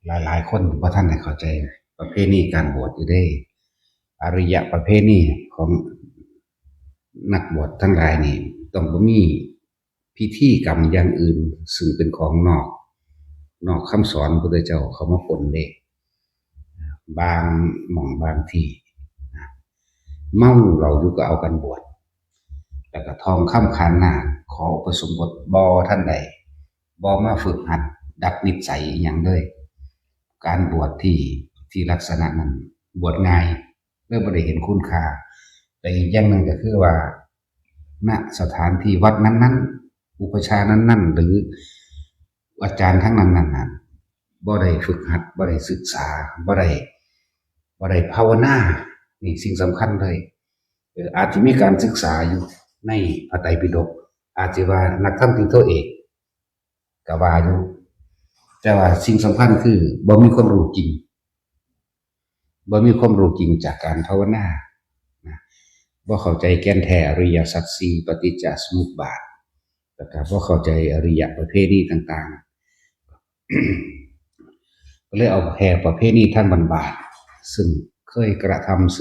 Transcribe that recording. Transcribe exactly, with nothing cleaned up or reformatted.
หลายๆคนบ่ทันได้เข้าใจประเพณีการบวชอยู่เด้ อริยประเพณีของนักบวชทั้งหลายนี่ ต้องบ่มีพิธีกรรมอย่างอื่น ซึ่งเป็นของนอก นอกคำสอนพระพุทธเจ้าเข้ามาปนเด้ บางหม่องบางที่นะ เมาเหล้าอยู่ก็เอากันบวช แล้วก็ทองคำขันนาค ขออุปสมบทบ่ทันได้ บ่มาฝึกหัดดัดนิสัยอหย่างเลย การบวชที่ ที่ลักษณะนั้น บวชง่าย เลยบ่ได้เห็นคุณค่า แต่อีกอย่างหนึ่งก็คือว่า ณ สถานที่วัดนั้นๆ อุปัชฌาย์นั้นๆ หรืออาจารย์ทั้งนั้นนั้นนั้นบ่ได้ฝึกหัด บ่ได้ศึกษา บ่ได้ บ่ได้ภาวนา นี่สิ่งสำคัญเลย เอ่อ อาจจะมีการศึกษาอยู่ในพระไตรปิฎก อาจจะว่านักธรรมตรีโทเอก ก็ว่าอยู่ แต่ว่าสิ่งสำคัญคือบ่มีความรู้จริง บ่มีความรู้จริงจากการภาวนานะ บ่เข้าใจแก่นแท้อริยสัจสี่ ปฏิจจสมุปบาท แล้วก็บ่เข้าใจอริยประเพณีต่างๆ ก็เลยเอาแค่ประเพณีทางบ้านๆ ซึ่งเคยกระทำสืบ